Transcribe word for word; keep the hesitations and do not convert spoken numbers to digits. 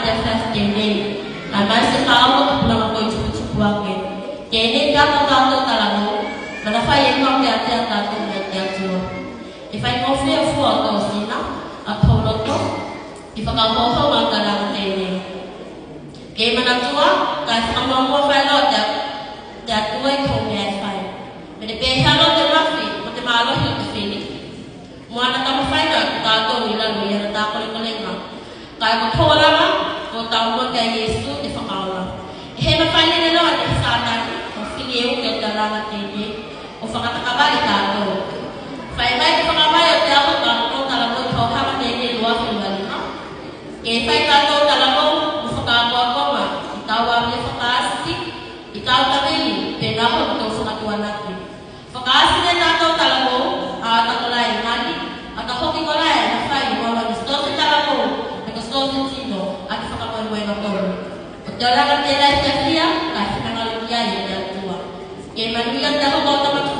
Tenei, kae maise ka oko ki tupulaga koe tuputupu ake. Tenei tatou tatou talavou, manafai e maua te ātea tatou mai te Atua. E faigofie fua o tou sina, a tou loto, i fakaohoohoga o te taulaga tenei. Ke manatua, kae fakamuamua faeloa te, te Atua i tou mea e fai. Me ne pehea loa te mafi mo te malohi o te fili. Mo ana taumafaiga ki a tatou i lalo i ana takolekolega. Kae ko tou olaga, ko taumafai ki a Iesu te Fakaola. E he mafai lelei loa ne Satani, ko fili e uke o te olaga tenei, ko fakatakavale tatou. Fai mai te fakavae o te aho ka tou talavou i te toafa tenei lua afe lua lima. Ke fai tatou talavou mo fakaakoakoga i tau ave fakaasi, i tau tavili, penā foki tou fakatuanaki. Fakaasi ne tatou talavou, a ata kolā e gali, ata hoki kolā e mafai o mavae ne se tasi talavou, me ko se tasi tino, a te fakamoemoega tonu. Ko te olaga tenā e fiafia, kae finagalo ki ai te Atua. Ke manuia te aho ka tou